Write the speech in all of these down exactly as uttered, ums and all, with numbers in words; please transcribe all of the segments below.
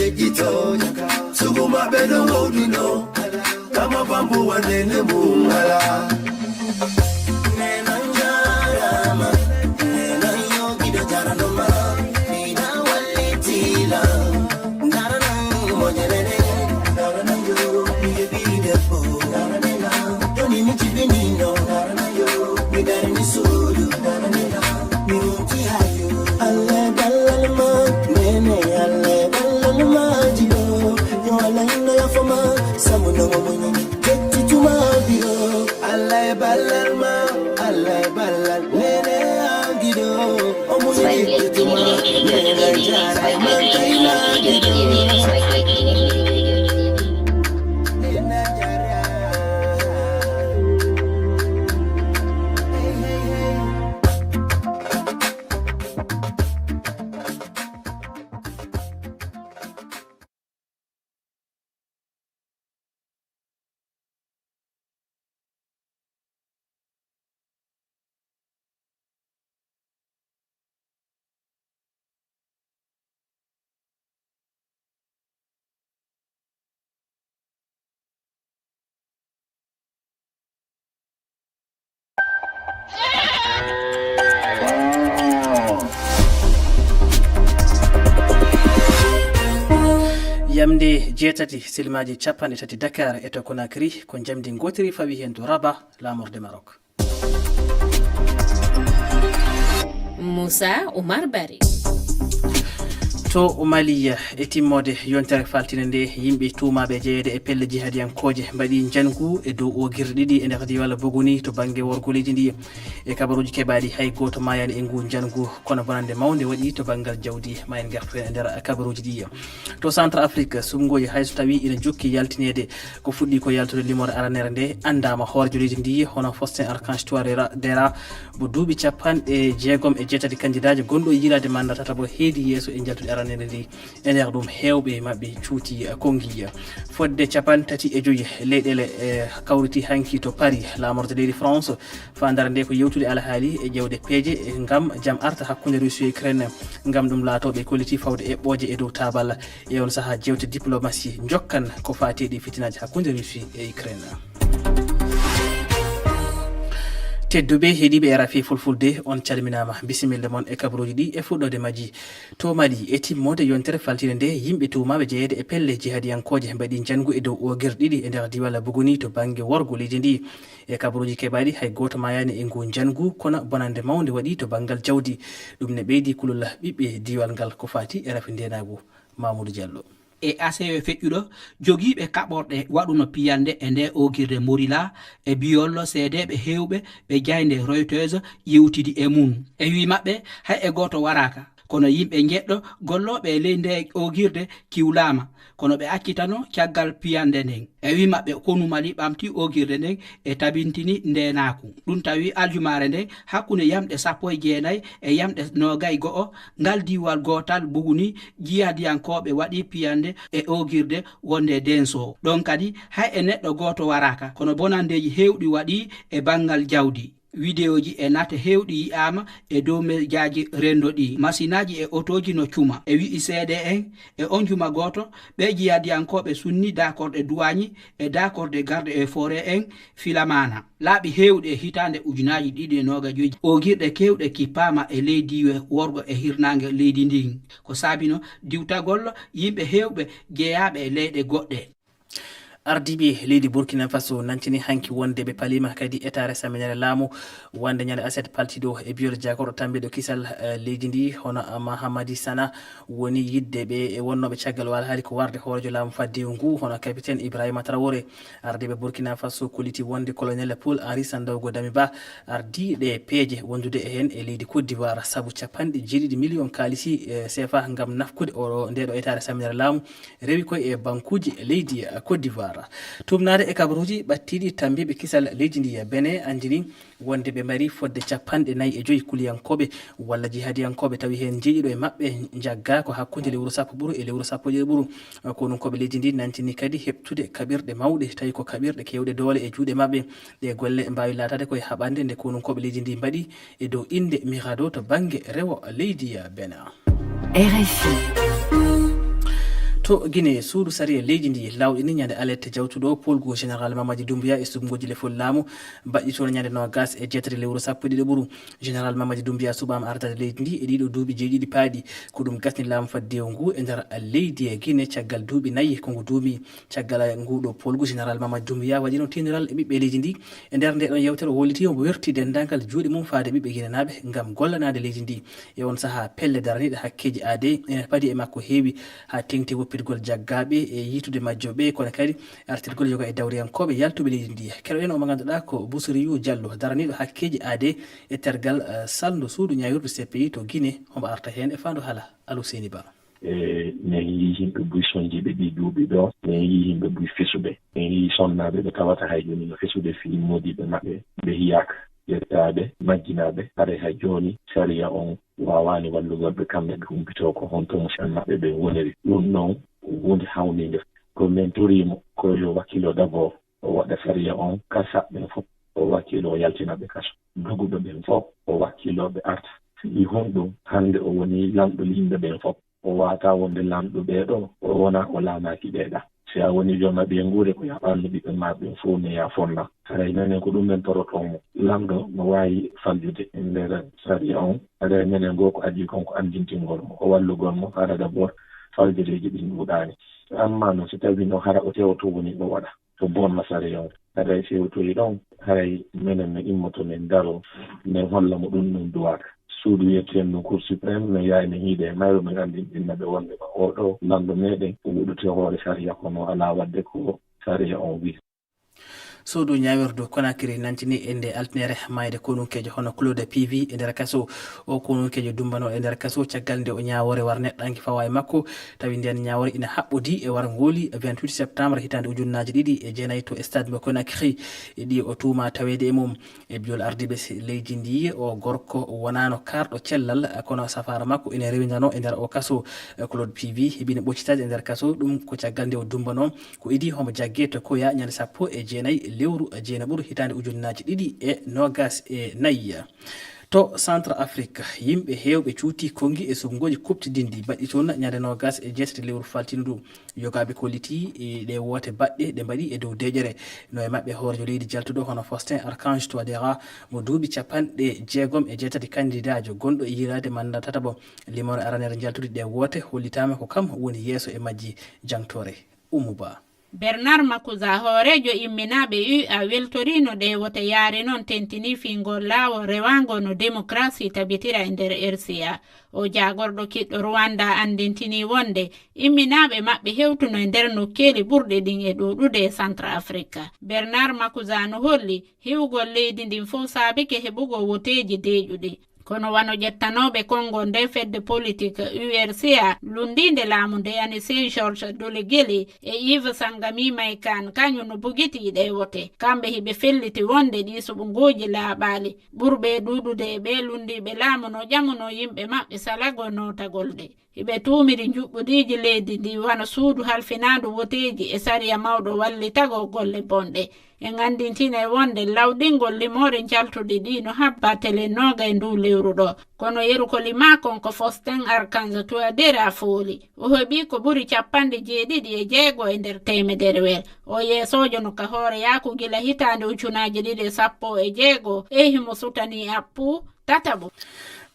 Ito, suguma bedo wodino, kama bambu wanene mungala. Nena njarama, nena yogi da jara no ma, nina walitila. Nara na mo nyene, nara na yo, mi ye bi de po, nara na, doni mi jibini no, nara na yo, mi dari mi sudu, nara na, mi unti hayo. Alle ballal ma, nene alle ballal ma jido, yo Allah no ya fama, samu no mo ni, jetti tuma biyo. Alle ballal ma, alle ballal, nene angido, o mo ni jetti tuma, nene jara, man kaina gido. Yamde jeetati silmaaji capanɗe tati Dakar e to Conakry, ko njamdi ngootiri fawi heen to Rabat, laamorde Maroc. Moussa Oumar Barry. To Mali, e timmoode yontere faltine nde, yimɓe tuumaaɓe jeyeede e pelle jihadiyankooje mbaɗi njangu e dow oogirɗe ɗiɗi e nder diwala Bogoni to bannge worgo leydi ndi. E kabaruuji keɓaaɗi, hay gooto maayaani e ngu njangu, kono bonannde mawnde waɗi to banngal jawdi. Ma en ngartu heen e nder kabaruuji ɗi. To Centre Afrique, suɓngooji, hay so tawii ina jokki yaltineede, ko fuɗɗi ko yaltude limoore aranere nde anndaama hooreejo leydi ndi, hono Faustin Archange Touadéra, mo duuɓi capanɗe jeegom e jeetati kandidaajo gonɗo e yiilaade manda tataɓo heedi yeeso e njaltude aranere ndi. E nder ɗum, heewɓe e maɓɓe cuuti konngi. Fodde capanɗe tati e joyi leyɗeele, e, kawriti hanki to Paris, laamorde leydi France. Faandaare nde ko yewtude alhaali e ƴeewde peeje ngam jam arta hakkunde Russie e Ukraine, ngam ɗum laatoo ɓe kolliti fawde eɓɓooje e dow taabal. E on sahaa, jeewte diplomasi njokkan ko faati e ɗi fitinaaji hakkunde Russie e Ukraine. Tedduɓe heɗiiɓe R F I Fulfulde, on calminaama. Bisimilla mon e kabaruuji ɗi e fuɗɗoode majji. To Mali, e timmoode yontere faltinde nde, yimɓe tuumaaɓe jeyeede e pelle jihadiyankooje mbaɗi njanngu e dow oogirɗe ɗiɗi e nder diwala Buguni to bannge worgo leydi ndi. E kabaruuji keɓaaɗi, hay gooto maayaani e ngu njanngu, kono bonannde mawnde waɗi to banngal jawdi. Ɗum ne ɓeydi kulol ɓiɓɓe diiwal ngal ko faati e rafi ndeenaagu. Mamoudou Diallo. E asewe feƴƴuɗo, jogiiɓe kaɓorɗe waɗuno piyannde e nde oogirde Morila e biyollo seedeeɓe heewɓe ɓe jaaynde Reuters yewtidi e mum. E wii maɓɓe, hay e gooto waraaka. Kono yimɓe njeɗɗo gollooɓe e ley nde oogirde kiwlaama, kono ɓe accitano caggal piyannde nden. E wii maɓɓe, konu Mali ɓamti oogirde nden e tabintini ndeenaaku. Ɗum tawi aljumaare nden, hakkunde yamɗe sappo e jeenayi e yamɗe noogay go'o, ngal diiwal gootal Buguni, jihadiyankooɓe waɗi piyannde e oogirde wonde Denso. Ɗon kadi, hay e neɗɗo gooto waraaka, kono bonanndeeji heewɗi waɗi e banngal jawdi. Widewoji e nate heewɗi yi'aama e dow mejaaji renndo ɗi. Masinaaji e otooji no cuma. E wi'i seede en, e on juma gooto, ɓee jihadiyankooɓe sunni daakorɗe duwaañi e daakorɗe garde e forêt en filamaana. Laaɓi heewɗi e hitaande ujunaaji ɗiɗi e noogas e joy, oogirɗe keewɗe kippaama e ley diiwe worgo e hirnaange leydi ndin. Ko saabino diwtagol yimɓe heewɓe jeyaaɓe e leyɗe goɗɗe. Ardiiɓe leydi Burkina Faso nantini hanki wonde ɓe paliima kadi etaare saminere laamu wonde ñande aset paltiiɗo e biyol jaakorɗo tambiiɗo kisal, eh, leydi ndi, hono Mahamadi Sana, woni yiɗde ɓe e wonnooɓe caggal o alhaali ko warde hooreejo laamu faddewu ngu, hono Capitaine Ibrahima Traoré. Ardiiɓe Burkina Faso kolliti wonde Colonel Paul Henri Sandaogo Damiba ardii ɗe peeje wondude e heen e leydi Côte d'Ivoire sabu capanɗe jeeɗiɗi million kaalisi, eh, C F A ngam nafkude o, nde ɗo etaare saminere laamu rewi koye e bankuuji leydi, eh, Côte d'Ivoire. Tuumnaade e kabaruuji ɓattiiɗi tambiiɓe kisal leydi ndi, eh, Benin anndini wonde ɓe mari fodde capanɗe nayi e joyi kuliyankooɓe walla jihadiyankooɓe, tawi heen jeeɗiɗo e maɓɓe njaggaa ko hakkunde lewru sappo ɓuru e lewru sappo e ɗiɗi ɓuru. Eh, konunkooɓe leydi ndi nantini kadi heɓtude kaɓirɗe mawɗe, tawi ko kaɓirɗe keewɗe doole e juuɗe maɓɓe. Ɗee golle mbaawi laataade koye haɓande nde konunkooɓe leydi ndi mbaɗi e dow innde Mirado to bannge rewo leydi Benin. R F I. To Gine, suudu sariya leydi ndi lawɗini ñande alerte jawtuɗo polgu Général Mamadi Doumbouya e suɓngooji lefol laamu baɗɗi toon ñande noogas e jeetati lewru sappo e ɗiɗo ɓuru. Général Mamadi Doumbouya suɓaama ardaade leydi ndi e ɗiɗo duuɓi jeeɗiɗi paaɗi. Ko ɗum gasni laamu faddewu ngu e nder leydi e Gine caggal duuɓi nayi ko ngu duumi. Caggal nguɗo polgu, Général Mamadi Doumbouya waɗino tiniral e ɓiɓɓe leydi ndi. E nder nde ɗon yewtere, o holliti omo werti denndaangal juuɗe mum faade ɓiɓɓe Ginenaaɓe ngam gollanaade leydi ndi. E on sahaa, pelle daraniiɗe hakkeeji aadee ene padi e makko heewi, haa teeŋti woppitgol jaggaaɓe e yiytude majjoɓe, kono kadi artirgol yoga e dawriyankooɓe yaltuɓe leydi ndi. Keɗoɗen omo ngannduɗaa ko Busiriyu Jallo, daraniiɗo hakkeeji aadee e tergal, eh, salndo suudu ñaawirdu C P I to Gine. Homo arta heen e faandu haala Aluseyni Ba. E, min yii yimɓe buy sonjiiɓe ɗii duuɓi ɗo, min yii yimɓe buy fesuɓe. Min yii sonnaaɓe ɓe tawata hay jooni no fesude fii moodiɓɓe maɓɓe, ɓe yiyaaka. Yettaaɓe, majjinaaɓe, haray hay jooni sariya on waawaani wallugol ɓe, kamɓe ɓe humpitoo ko honto musiɓɓe maɓɓe ɓen woniri. Ɗum ɗon ko huunde hawniinde. Ko min torii mo, ko yo wakkilo d'abord, o waɗa sariya on, kasa ɓen fof, o wakkilo, o yaltina ɓe kaso. Doguɓe ɓen fof, o wakkilo ɓe arta. Fii honɗum hannde o woni lamɗo yimɓe ɓen fof? O waawataa wonde lamɗo ɓee ɗoo, o wona o laamaaki ɓee ɗaa. Si a woni jooma ɓiye nguure, ko yaa ɓannu ɓiɓɓe maa ɓen fof ne yaa fonna. Haray menen ko ɗum men torotoo mo. Lamɗo no waawi faljude e nder sariya on. Haray menen goo ko adii kon ko anndintingol mo, ko wallugol mo, hara d'abord faljareeji ɗin ɗuuɗaani. Ammaa noon, si tawii no hara o tewto woni o waɗa, ko bonna sariya on. Haray si o towi ɗon, haray menen no immoto men daro, men holla mo ɗum ɗum duwaaka. Suudu wiyeteenu Cour Suprême no yaani hiide e mayru, men anndinɗinna ɓe wonde ko oo ɗoo lanɗo meɗen o wuɗɗude hoore sariya, kono alaa waɗde ko sariya on wi'i. Suudu ñaawirdu Conakry nantini e nde altinere maayde konunkeejo hono Claude Pivi e nder kaso. O konunkeejo dumbanoo e nder kaso caggal nde o ñaawoore war neɗɗanke fawa e makko. Tawi nden ñaawoore ina haɓɓodii e war ngooli vingt-huit septembre hitaande ujunnaaji ɗiɗi e jeenayi to stade mo Conakry. E ɗi o tuuma taweede e mum. E biol ardiiɓe si-, leydi ndi, o gorko wonaano kaarɗo cellal, kono safaara makko ina rewindanoo e nder o kaso. Claude Pivi heɓino ɓoccitaade e nder kaso, ɗum ko caggal nde o dumbanoo. Ko idii homo jaggee to Koya ñande sappo e jeenayi lewru jeenaɓuru hitaande ujunnaaji ɗiɗi e noogas e nayi. To Centre Afrique, yimɓe heewɓe cuuti konngi e suɓngooji kuɓtidinɗi baɗɗi toon ñande noogas e jeetati lewru faltiindu ndu. Yogaaɓe kollitii e ɗe woote baɗɗe ɗe mbaɗi e dow deeƴere. No e maɓɓe hooreejo leydi jaltuɗo hono Faustin Archange Touadéra, mo duuɓi capanɗe jeegom e jeetati, kandidaajo gonɗo e yiilaade manda tataɓo. Limoore aranere jaltude ɗe woote hollitaama ko kam woni yeeso e majji. Jangtoore Oumou Ba. Bernard Makuza, hooreejo imminaaɓe U A, weltoriino ɗe wote yaari noon, tentini fii ngol laawol rewaango no demokrasi tabitira e nder R C A. O jaagorɗo kiɗɗo Rwanda anndintini wonde imminaaɓe maɓɓe hewtuno e nder nokkeeli ɓurɗe ɗin e ɗuuɗude e Centre Afrique. Bernard Makuza no holli hiwgol leydi ndin fof saabike heɓugol woteeji deeƴuɗi. Kono wano ƴettanooɓe konngol nde fedde politik U R C A lunndiinde laamu nde, Anicet Georges Deleguélé e Yves Sangami Maïkane, kañum no bugitii ɗe wote. Kamɓe hiɓe felliti wonde ɗii suɓngooji laaɓaali. Ɓurɓe e ɗuuɗude e ɓee lunndiiɓe laamu no ƴamunoo yimɓe maɓɓe salagol nootagol ɗe. Hiɓe tuumiri njuɓɓudiiji leydi ndi wano suudu halfinaandu woteeji e sariya mawɗo wallitagol golle bonɗe. En anndintinay wonde lawɗingol limoore njaltuɗi ɗi no habba telen nooga e ndu lewru ɗo. Kono yeru ko limaa kon ko Faustin Archange Touadéra fooli. O heɓi ko ɓuri capanɗe jeeɗiɗi e jeego e nder teemedere wel. O yeesoojo no ka hooreyaaku gila hitaande ujunaaji ɗiɗi e sappo e jeego, e himo sutanii appu tataɓo.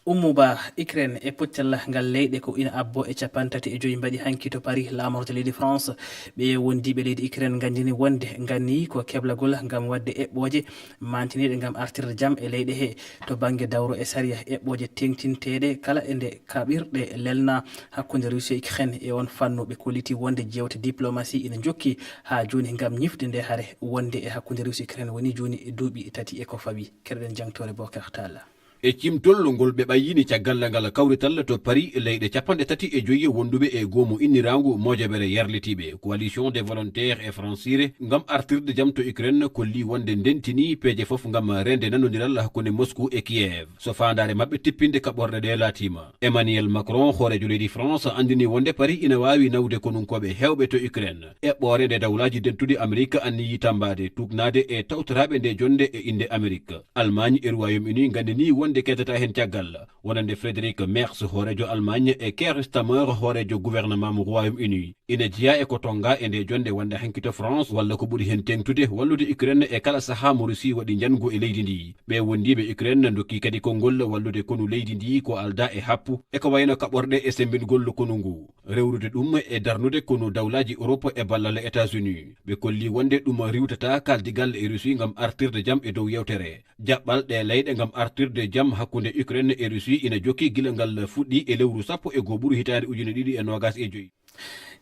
Oumou Ba, Ukraine e pottalla ngal leyɗe ko ina abbo e capanɗe tati e joyi mbaɗi hanki to Paris laamorto leydi France. Ɓe wondiiɓe leydi Ukraine nganndini wonde nganni ko keblagol ngam waɗde eɓɓooje mantiniiɗe ngam artirde jam e leyɗe he. To bannge dawro e sariya, eɓɓooje teeŋtinteeɗe kala e nde kaɓirɗe lelna hakkunde Russie e Ukraine e on fannu, ɓe kolliti wonde jeewte diplomasi ina njokki haa jooni ngam ñifde nde hare wonde e hakkunde Russie e Ukraine woni jooni duuɓi tati e ko fawi. Keɗoɗen jangtoore Bocar Tall. E cimtol ngol ɓe ɓayyini caggal ngal kawrital to Paris, leyɗe capanɗe tati e joyi wonduɓe e goomu inniraangu moojobere yarlitiiɓe, Coalition des volontaires e Fransire, ngam artirde jam to Ukraine, kolli wonde ndentini peeje fof ngam reende nanondiral hakkunde Moscou e Kiev. So faandaare maɓɓe tippinde kaɓorɗe ɗe laatiima. Emmanuel Macron, hooreejo leydi France, anndini wonde Paris ina waawi nawde konunkooɓe heewɓe to Ukraine. Eɓɓoore nde Dawlaaji Dentuɗi Amerik anniyii tammbaade, tuugnaade e tawtoraaɓe nde jonnde e innde Amerik. Allemagne e Royaume-Uni nganndinii wonde Ɗi keddata heen caggal, wonande Frédéric Merz, hooreejo Allemagne, e Keir Starmer, hooreejo gouvernement mo Royaume-Uni. Ina jeyaa e ko tonngaa e nde jonnde wonde hanki to France, walla ko ɓuri heen teeŋtude, wallude Ukraine e kala sahaa mo Russie waɗi njanngu e leydi ndi. Ɓee wondiiɓe Ukraine ndokkii kadi konngol wallude konu leydi ndi ko aldaa e happu, e ko wayno kaɓorɗe e semmbingol konu ngu. Rewrude ɗum e darnude konu dawlaaji Europe e ballal États-Unis. Ɓe kolli wonde ɗum riwtata kaaldigal e Russie ngam artirde jam e dow yewtere. Jaɓɓal ɗee leyɗe ngam artirde jam hakkunde Ukraine e Russie ina jokki gila ngal fuɗɗi e lewru sappo e goo ɓuru hitaande ujine ɗiɗi e noogas e joy.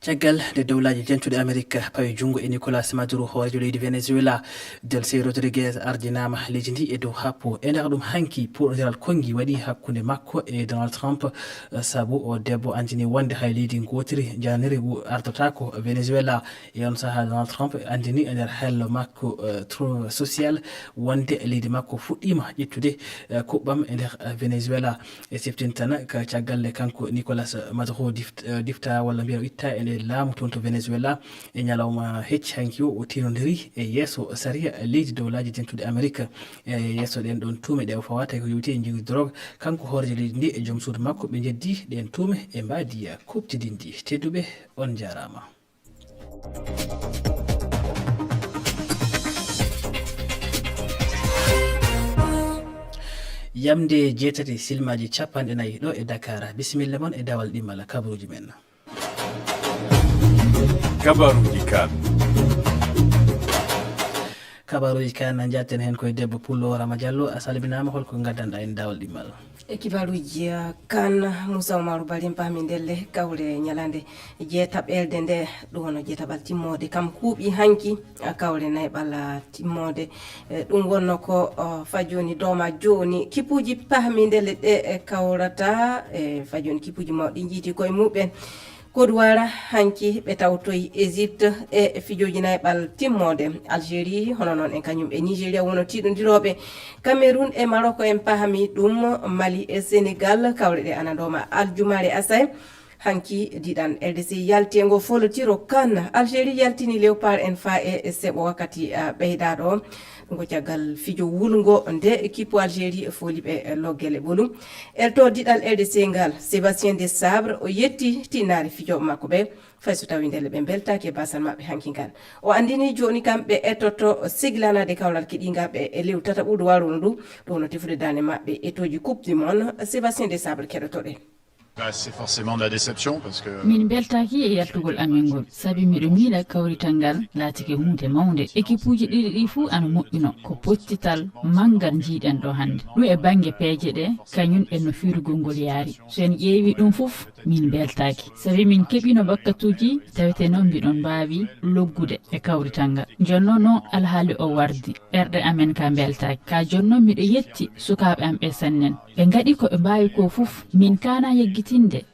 Caggal nde dowlaaji dentuɗe Amerik pawi junngo e Nicolas Maduro, hooreejo leydi Venezuela, Delcy Rodriguez ardinaama leydi ndi e dow happu. E nder ɗum hanki, puɗɗodiral konngi waɗi hakkunde makko e Donald Trump, eh, sabu o debbo anndini wonde hay leydi ngootiri jananiri wu-, ardotaako Venezuela. E on sahaa, Donald Trump anndini e nder hello makko, eh, Truth Social, wonde leydi makko fuɗɗiima ƴettude, eh, kuɓɓam e nder, eh, Venezuela. E siftinta tan ka caggal nde kanko Nicolas Maduro dift-, eh, difta walla mbiya o itta e nde laamu toon to Venezuela. E ñalawma hecci hanki o, o tinondiri e yeeso sariya leydi dowlaaji dentuɗe Amerik. E yeeso ɗen ɗon tuume ɗe o fawa tawi ko yowti e njiigu drogue, kanko hooreejo leydi ndi e joom suudu makko ɓe njeddi ɗen tuume e mbaadi kuuɓtidinndi. Tedduɓe, on njaaraama. Yamde jeetati silmaaji capanɗe nayi ɗo e Dakar. Bisimilla mon e dawal ɗimmal kabaruuji men. Kabaruuji kan. Kabaruuji kan, njatten heen koye debbo Pullo Rama Diallo. A salminaama, holko ngaddanɗaa en dawal ɗimmal? E kibaruuji, eh, kan, Moussa Oumar Bari, en paami ndelle kawre ñalande jeetaɓelde nde, ɗum wonno jeetaɓal timmoode, kam kuuɓi hanki, eh, kawre nayɓal, eh, timmoode. Eh, ɗum wonno ko, oh, fa jooni dooma jooni. Kipuuji paami ndelle ɗe, eh, kawrata, eh, fa jooni kipuuji mawɗi njiiti koye muɓɓen. Kodowara hanki ɓe tawtoyi Égypte e fijooji nayɓal timmoode. Algérie, hono noon en kañum e Nigeria wono tiiɗondirooɓe. Cameroun e Maroc en paami ɗum, Mali e Sénégal, kawre ɗe ana ndooma aljumaare asay. Hanki diɗan L D C yalti e ngo folotiro kan. Algérie yaltini Léopard en fa e seɓo wakkati, ah, ɓeydaaɗo. Ɗum ko caggal fijo wulngo nde kippu Algérie e fooliiɓe, eh, loggele ɓolum. Elto diɗal L D C ngal, Sébastien Desabre, o yetti tinnaare fijo makko ɓe, fay so tawi ndelle ɓe mbeltaaki e basal maɓɓe hanki ngal. O anndini jooni kam ɓe ettoto siglanaade kawral kiɗingal ɓe e lewru tataɓuudu warooru ndu, ɗum no tefude daande maɓɓe etooji Coupe du Monde. Sébastien Desabre keɗotoɗen. Bah, c'est forcément de la déception parce que Min mbeltaaki e yaltugol amen ngol, sabi miɗo miila kawrital ngal laatike huunde mawnde. Ekipuuji ɗiɗi ɗi fuu ana moƴƴuno. Ko pottital manngal njiiɗen ɗo hannde. Ɗum e bannge peeje ɗe, kañum e no firugol ngol yaari. So en ƴeewi ɗum fof, min mbeltaaki. Sabi min keɓino wakkatuuji taweteno mbiɗon mbaawi loggude e kawrital ngal. Jonno no alhaali o wardi, ɓerɗe amen ka mbeltaaki. Ka jonno miɗo yetti sukaaɓe am ɓe sannen. Ɓe ngaɗi ko ɓe mbaawi ko fof. Min kaana yeggitinde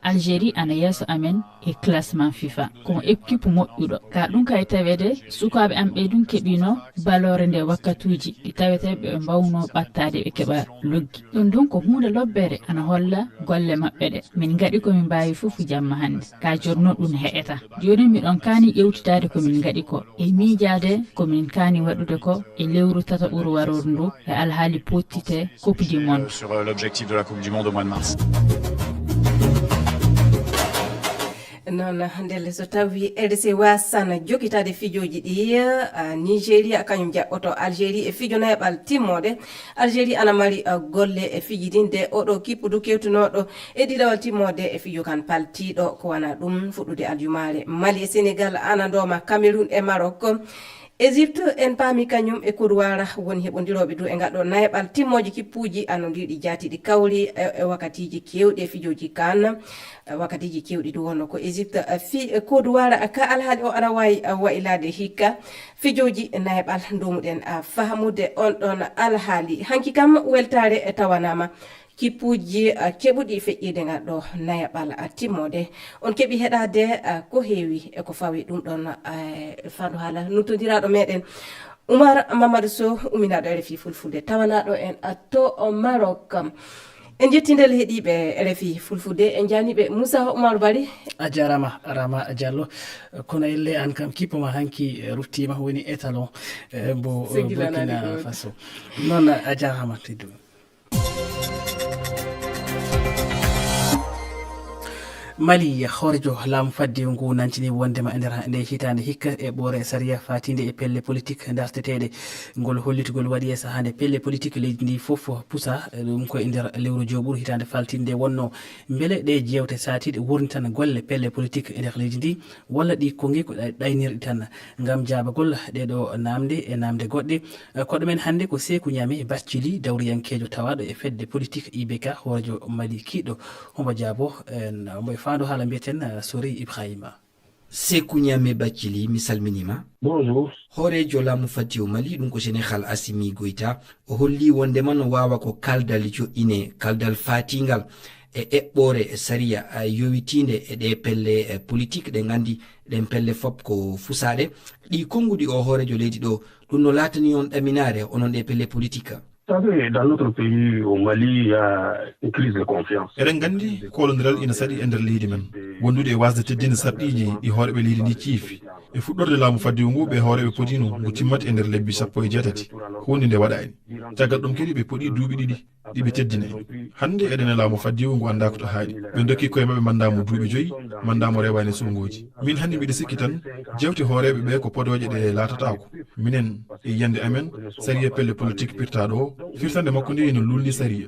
Algérie ana yeeso amen e classement fifa. Ko mo équipe moƴƴuɗo. Ka ɗum kay taweede sukaaɓe am ɓe ɗum keɓino baloore nde wakkatuuji ɗi tawete ɓe mbawno ɓattaade ɓe keɓa loggi. Ɗum ɗum ko huunde lobbere ana holla golle maɓɓe ɗe. Min ngaɗi ko min mbaawi fof jamma hannde. Ka jonno ɗum heƴata. Jooni miɗon kaani ƴewtitaade ko min ngaɗi ko. E miijaade ko min kaani waɗude ko e lewru tataɓuru warooru ndu e alhaali pottite Coupe du Monde. Sur, euh, l'objectif de la Coupe du Monde au mois de mars. Noon, ndelle so tawi L D C wasana jokitaade fijooji ɗi, ah, Nigeria kañum jaɓɓoto Algérie e fijo nayaɓal timmoode. Algérie ana mari, ah, golle e fiji ɗin de oɗo kippudu kewtunooɗo e ɗiɗawal timmoode e fijo kan paltiiɗo ko wana ɗum fuɗɗude aljumaare. Mali e Sénégal ana ndooma Cameroun e Maroc. Égypte, en paami kañum e Kodowara woni heɓondirooɓe du e ngaɗo nayaɓal timmooji kippuuji annondirɗi jaatiiɗi kawri e, e wakkatiiji keewɗi e fijooji kan. E wakkatiiji keewɗi du wonno ko Égypte, eh, fi, eh, Kodowara ka alhaali o ana waawi, eh, wayilaade hikka. Fijooji nayaɓal ndomuɗen, eh, fahamude on ɗon alhaali. Hanki kam weltaare, eh, tawanaama. Kippuuji, ah, keɓuɗi feƴƴiide ngal ɗo nayaɓal, ah, timmoode. On keɓi heɗaade, ah, ko heewi e ko fawi ɗum ɗon, ah, e fandu haala nuttondiraaɗo meɗen Oumar Mamadou Sow, umminaaɗo R F I Fulfulde, tawanaaɗo en, ah, to Maroc. En jetti ndelle heɗiiɓe R F I Fulfulde, en jaaniiɓe Moussa Oumar Bari. A jaaraama, Rama Diallo. Kono elle an kam, kippo ma hanki, eh, ruttiima, woni étalon, eh, mbo, eh, Burkina Faso. Noon, a jaaraama, tedduɗo. Mali, hooreejo laamu faddewu ngu nantini wonndema e nder nde hitaande hikka eɓɓoore sariya faatiinde e pelle politik darteteeɗe. Ngol hollitugol waɗi e sahaa nde pelle politik leydi ndi fof pusa, ɗum ko e nder lewru joɓuru hitaande faltiinde wonno. Mbele ɗe jeewte saatiiɗe wurnitan golle pelle politik e nder leydi ndi, walla ɗi konngi ko ɗay-, ɗaynirɗi tan? Ngam jaabagol ɗeɗo naamnde e naamnde goɗɗe, eh, koɗo men hannde ko Seeku Ñaame Baccili, dawriyankeejo tawaaɗo e fedde politik I B K, hooreejo Mali kiiɗɗo. Hombo jaabo, en, hombo e faandu haala mbiyeten, eh, Sori Ibrahima. Seeku Ñaame Baccili, mi salminiima. Bonjour. Hooreejo laamu faddewu Mali, ɗum ko Général Assimi Goïta, o holli wonndema no waawa ko kaldal joƴƴine, kaldal faatiingal e eɓɓoore sariya, eh, yowitiinde e ɗe pelle, eh, politik, ɗe nganndi ɗen pelle fop ko fusaaɗe. Ɗi konnguɗi o hooreejo leydi ɗo, ɗum no laatani on ɗaminaare onon ɗe pelle politik? Vous savez, dans notre pays, au Mali, il y a une crise de confiance. Eɗen nganndi koolondiral ina saɗi e nder leydi men. Wondude e wasde teddinde sarɗiiji ɗi hooreeɓe leydi ndi ciifi. E fuɗɗorde laamu faddewu ngu, ɓe hooreeɓe podiino ngu timmata e nder lebbi sappo e jeetati. Huunde nde waɗaani. Caggal ɗum kadi ɓe poɗi duuɓi ɗiɗi, ɗi ɓe teddinay. Hannde eɗen e laamu faddewu ngu anndaa ko to haaɗi. Ɓe ndokki koye maɓɓe mandat mo duuɓi joyi, mandat mo rewaani suɓngooji. Min hannde mbiɗa sikki tan, jeewte hooreeɓe ɓe ko podooje ɗe laatataako. Minen, e yiyannde amen, sariya pelle politik pirtaaɗo o, firtande makko nde ene luulndi sariya.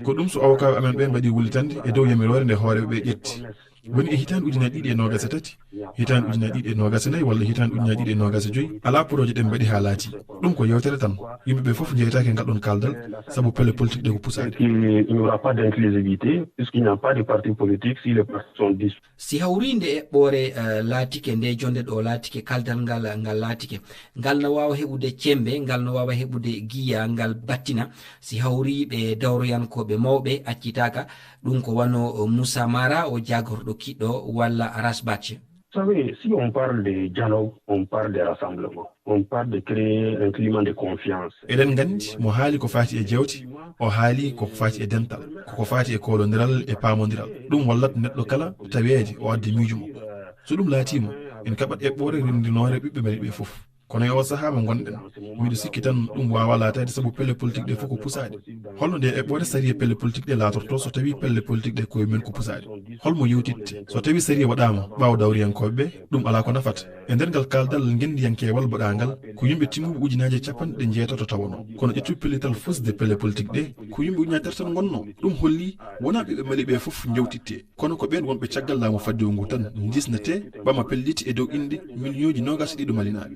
Ko ɗum so awokaaɓe amen ɓe mbaɗi wullitande e dow yamiroore nde hooreeɓe ɓe ƴetti. Woni e hitaande ujunaaji ɗiɗi e noogaas e tati, hitaande ujunaaji ɗiɗi e noogaas e nayi walla hitaande ujunaaji ɗiɗi e noogaas e joyi, alaa porooje ɗe mbaɗi haa laatii. Ɗum ko yeewtere tan. Yimɓe ɓe fof njeytaake e ngal ɗoon kaaldal, sabu pelle politik ɗe ko pusaade. Il n'y aura pas d'inclusivité, puisqu'il n'y a pas de parti politique, si les partis sont dissous. Si hawri nde eɓɓoore, eh, laatike, nde jonde ɗo laatike, kaldal ngal, ngal laatike, ngal no waawa heɓude cemmbe, ngal no waawa heɓude giya, ngal battina. Si hawri ɓe dawroyankooɓe mawɓe accitaaka, ɗum ko wano, eh, Moussa Mara, o jaagorɗo kiɗɗo, walla Rasbatch. Vous savez, si on parle de dialogue, on parle de rassemblement, on parle de créer un climat de confiance. Eɗen nganndi mo haali ko faati e jeewte, o haali ko faati e dental, ko ko faati e koolondiral e paamondiral. Ɗum wallat neɗɗo kala taweede o adda miijo makko. So ɗum laatiima, en kaɓat eɓɓoore renndinoore ɓiɓɓe Mali ɓe fof. Kono e oo sahaa mo ngonɗen, miɗo sikki tan ɗum waawaa laataade sabu pelle politik ɗe fof ko pusaaɗe. Holno nde eɓɓoore sariya pelle politik ɗe laatortoo so tawii pelle politik ɗe koye mum ko pusaaɗe? Holmo yewtitte? So tawii sariya waɗaama ɓaawo dawriyankooɓe ɓe, ɗum alaa ko nafata. E nder ngal kaaldal ngenndiyankeewal baɗaangal, ko yimɓe timmuɓe ujunaaji e capanɗe jeetato tawanoo. Kono ƴettuɓe pellital fusde pelle politik ɗe, ko yimɓe ujunaaji tati tan ngonnoo. Ɗum holli wonaa ɓiɓɓe Mali ɓe fof njewtitte. Kono ko ɓeen wonɓe caggal laamu faddewu ngu tan ndisnetee, ɓama pelliti e dow inɗe miliyooji noogaas e ɗiɗo Malinaaɓe.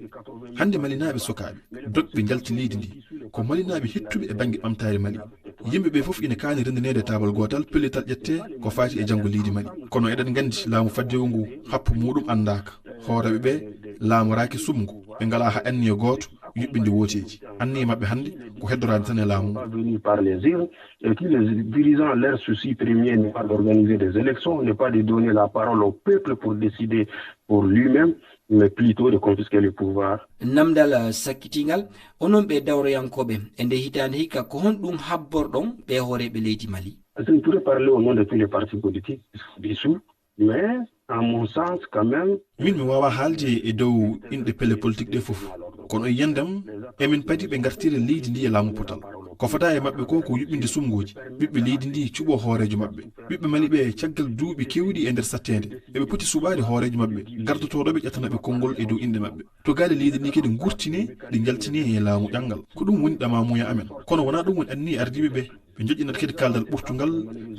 Hannde Malinaaɓe sukaaɓe, dogɓe njalti leydi ndi, ko Malinaaɓe hittuɓe e bannge ɓamtaare Mali. Yimɓe ɓe fof ina kaani renndineede taabal gootal, pellital ƴettee ko faati e janngo leydi Mali. Kono eɗen nganndi laamu faddewu ngu happu muuɗum anndaaka. Hooreeɓe ɓe laamoraaki suɓngo, ɓe ngalaa haa anniya gooto yuɓɓinde wooteeji. Anniya maɓɓe hannde ko heddoraade tan e laamu ngu. Venu par les urnes, et que les dirigeants, leur souci premier n'est pas d'organiser des élections, n'est pas de donner la parole au peuple pour décider pour lui-même, mais plutôt de confisquer le pouvoir. Namdal, eh, sakkitingal, onon ɓe dawroyankooɓe, e nde hitaande hikka, ko honɗum habborɗon ɓe hooreeɓe leydi Mali? Est-ce que vous pouvez parler au nom de tous les partis politiques qui sont dissous, mais à mon sens, quand même. Min mi waawaa haalde e dow inɗe pelle politik ɗe fof. Kono e yiyannde am, emin padi ɓe ngartira leydi ndi e laamu potal. Ko fota e maɓɓe ko, ko yuɓɓinde suɓngooji, ɓiɓɓe leydi ndi cuɓoo hooreejo maɓɓe. Ɓiɓɓe Mali ɓe, caggal duuɓi keewɗi e nder satteende, eɓe poti suɓaade hooreejo maɓɓe, gardotooɗo ɓe, ƴettana ɓe konngol e dow inɗe maɓɓe. To gaale leydi ndi kadi ngurtinee, ɗi njaltinee e laamu ƴanngal. Ko ɗum woni ɗamaamuya amen. Kono wonaa ɗum woni anniya ardiiɓe ɓe. Ɓe njoƴƴinat kadi kaaldal ɓurtungal,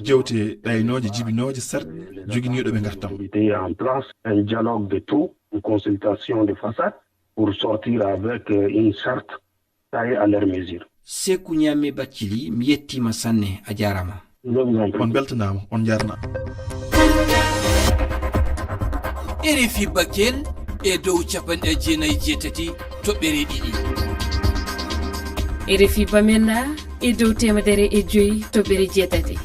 jeewte ɗaynooje, jibinooje, sarɗi, joginiiɗo ɓe ngartam. Mettre en place un dialogue de trop, une consultation de façade pour sortir avec, euh, une charte taillée à leur mesure. Seeku Ñaame Baccili, mi yettiima sanne, a jaaraama. Je vous en prie. On mbeltanaama, on njaarnaama. R F I Bakel e dow capanɗe jeenayi e jeetati toɓɓere ɗiɗi. R F I Bamenda e dow teemedere e joyi toɓɓere jeetati.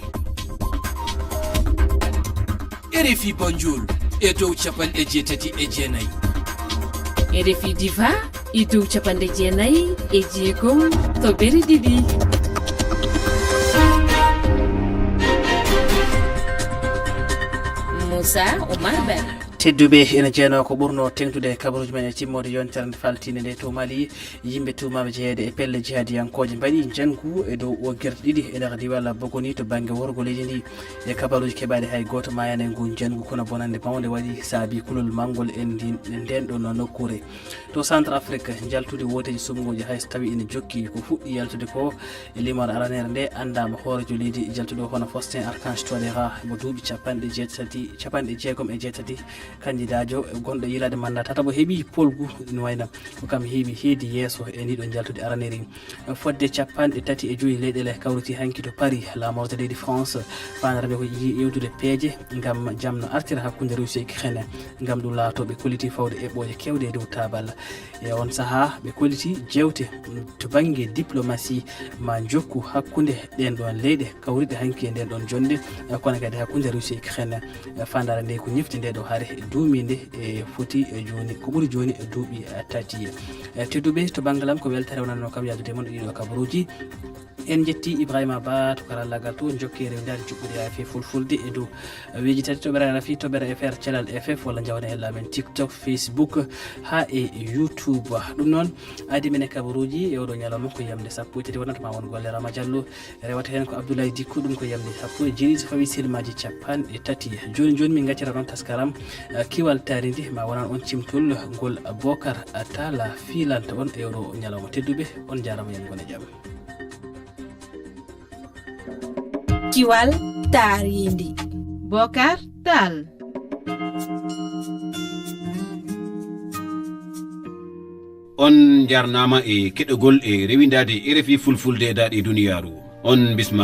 R F I Banjul e dow capanɗe jeetati e jeenayi. R F I Diva e dow capanɗe jeenayi e jeegom toɓɓere ɗiɗi. Moussa Oumar Ba. Tedduɓe, ene jeyanoo ko ɓurnoo teeŋtude e kabaruuji men e timmoode yontere nde faltiinde nde. To Mali, yimɓe tuumaaɓe jeyeede e pelle jihaadiyankooje mbaɗi njanngu e dow oogirɗe ɗiɗi e nder diiwal Bogoni to bannge worgo leydi ndi. E kabaruuji keɓaaɗi, hay gooto maayaani e ngu njanngu, kono bonannde mawnde waɗi saabi kulol mawngol e ndin, e ndeen ɗoon nokkuure. To Centre Afrique, njaltudi wooteeji suɓngooji, hay so tawii ene jokki ko fuɗɗi yaltude ko, e limoore aranere nde anndaama hooreejo leydi jaltuɗo hono Faustin Archange Touadéra mo duuɓi capanɗe jeetati, capanɗe jeegom e jeetati, kandidaajo gonɗo yiilaade mandat tataɓo heɓi polgu ina wayno ko kam heewi heedi yeeso e ndiɗo jaltude araneri. Fodde capanɗe tati e joyi leyɗeele kawriti hanki to Paris laamorde leydi France, faandaare nde ko yi-, yewtude peeje ngam jam no artira hakkunde Russie e Ukraine, ngam ɗum laatoo ɓe kolliti fawde eɓɓooje keewɗe e dow taabal. E on sahaa, ɓe kolliti jeewte to bannge diplomasi ma njokku hakkunde ɗeen ɗoon leyɗe kawriɗe hanki e ndeen ɗoon jonnde, kono kadi hakkunde Russie e Ukraine. Faandaare nde ko ñifde nde ɗo hare duumiinde e foti e jooni, ko ɓuri jooni e duuɓi tati. E tedduɓe, to banngal am ko weltaare wonatnoo kam yahdude e mon e ɗiɗo kabaruuji. En njetti Ibrahima Ba to karallaagal to, jokkere ndaari juɓɓude R F I Fulfulde e dow weji tati toɓɓere R F I, toɓɓere F R, Canal F F, walla njawne hella men TikTok, Facebook, haa e YouTube. Ɗum noon, adi men e kabaruuji e oɗo ñalawma ko yamde sappo e tati wonata ma won golle Rama Diallo, rewata heen ko Abdoulaye Dikko, ɗum ko yamde sappo e jeeɗiɗi so fawii silmaaji capanɗe tati. Jooni jooni min ngaccata noon taskaram, eh, Kiwal Taarindi, ma wonan on cimtol ngol Bokar Talla fiilanta on e oɗo ñalawma. Tedduɓe, on njaarama, yam gone jam. Kiwal Taarindi. Bokar Tall. On njarnaama e keɗogol e rewindaade R F I Fulfulde e daaɗe duniyaaru. On bisma.